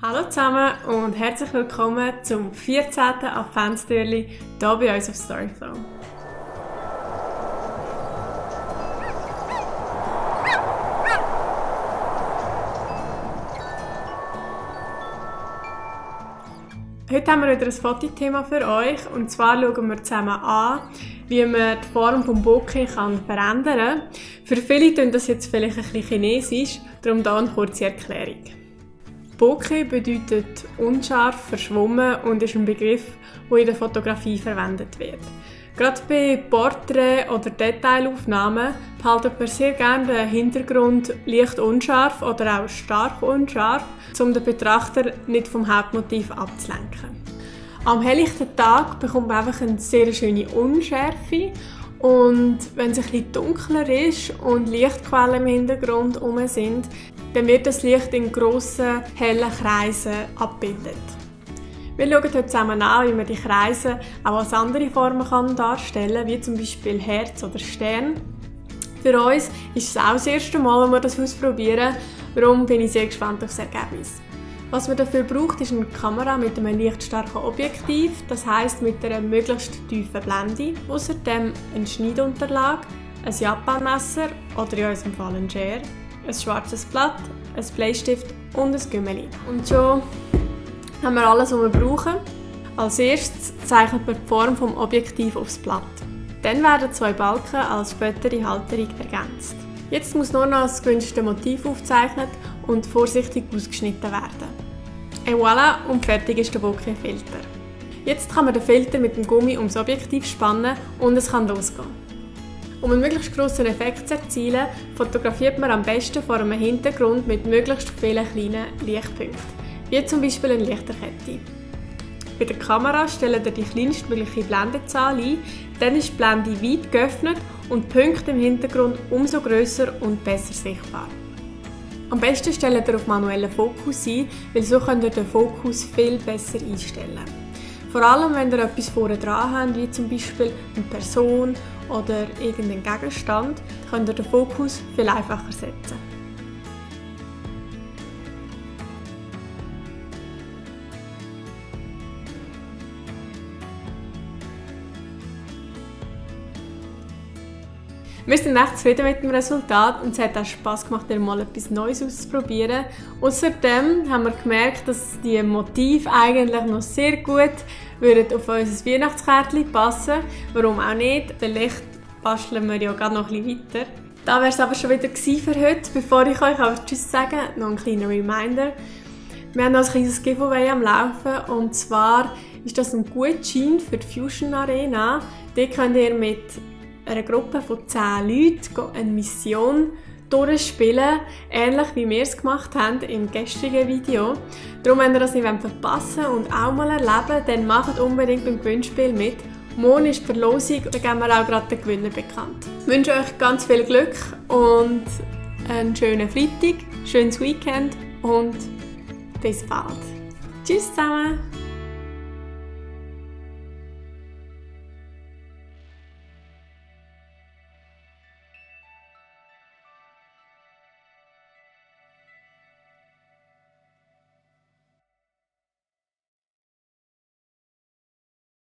Hallo zusammen und herzlich willkommen zum 14. Adventstürli hier bei uns auf Storyflow. Heute haben wir wieder ein Fotothema für euch und zwar schauen wir zusammen an, wie man die Form des Bokeh verändern kann. Für viele klingt das jetzt vielleicht ein bisschen chinesisch, darum hier eine kurze Erklärung. Bokeh bedeutet unscharf, verschwommen und ist ein Begriff, der in der Fotografie verwendet wird. Gerade bei Porträt- oder Detailaufnahmen behaltet man sehr gerne den Hintergrund leicht unscharf oder auch stark unscharf, um den Betrachter nicht vom Hauptmotiv abzulenken. Am helllichten Tag bekommt man einfach eine sehr schöne Unschärfe und wenn es ein bisschen dunkler ist und Lichtquellen im Hintergrund herum sind, dann wird das Licht in grossen, hellen Kreisen abgebildet. Wir schauen heute zusammen an, wie man die Kreise auch als andere Formen darstellen kann, wie zum Beispiel Herz oder Stern. Für uns ist es auch das erste Mal, wenn wir das ausprobieren. Darum bin ich sehr gespannt auf das Ergebnis. Was man dafür braucht, ist eine Kamera mit einem lichtstarken Objektiv, das heisst mit einer möglichst tiefen Blende. Außerdem eine Schneidunterlage, ein Japanmesser oder in unserem Fall ein Scher, ein schwarzes Blatt, ein Bleistift und ein Gümmeli. Und schon haben wir alles, was wir brauchen. Als erstes zeichnet man die Form des Objektivs aufs Blatt. Dann werden zwei Balken als spätere Halterung ergänzt. Jetzt muss nur noch das gewünschte Motiv aufgezeichnet und vorsichtig ausgeschnitten werden. Et voilà, und fertig ist der Bokeh-Filter. Jetzt kann man den Filter mit dem Gummi ums Objektiv spannen und es kann losgehen. Um einen möglichst grossen Effekt zu erzielen, fotografiert man am besten vor einem Hintergrund mit möglichst vielen kleinen Lichtpunkten, wie zum Beispiel eine Lichterkette. Bei der Kamera stellt ihr die kleinstmögliche Blendenzahl ein, dann ist die Blende weit geöffnet und die Punkte im Hintergrund umso grösser und besser sichtbar. Am besten stellt ihr auf manuellen Fokus ein, weil so könnt ihr den Fokus viel besser einstellen. Vor allem, wenn ihr etwas vorne dran habt, wie zum Beispiel eine Person oder irgendeinen Gegenstand, könnt ihr den Fokus viel einfacher setzen. Wir sind echt zufrieden mit dem Resultat und es hat auch Spass gemacht, mal etwas Neues auszuprobieren. Außerdem haben wir gemerkt, dass die Motive eigentlich noch sehr gut auf unser Weihnachtskärtchen passen. Warum auch nicht? Vielleicht basteln wir ja gerade noch ein bisschen weiter. Das wäre es aber schon wieder für heute. Bevor ich euch aber Tschüss sage, noch ein kleiner Reminder. Wir haben noch ein kleines Giveaway am Laufen und zwar ist das ein Gutschein für die Fusion Arena. Dort könnt ihr mit einer Gruppe von 10 Leuten eine Mission durchspielen, ähnlich wie wir es gemacht haben im gestrigen Video. Darum, wenn ihr das nicht verpassen wollt und auch mal erleben, dann macht unbedingt beim Gewinnspiel mit. Morgen ist die Verlosung, da geben wir auch gerade den Gewinner bekannt. Ich wünsche euch ganz viel Glück und einen schönen Freitag, schönes Weekend und bis bald. Tschüss zusammen!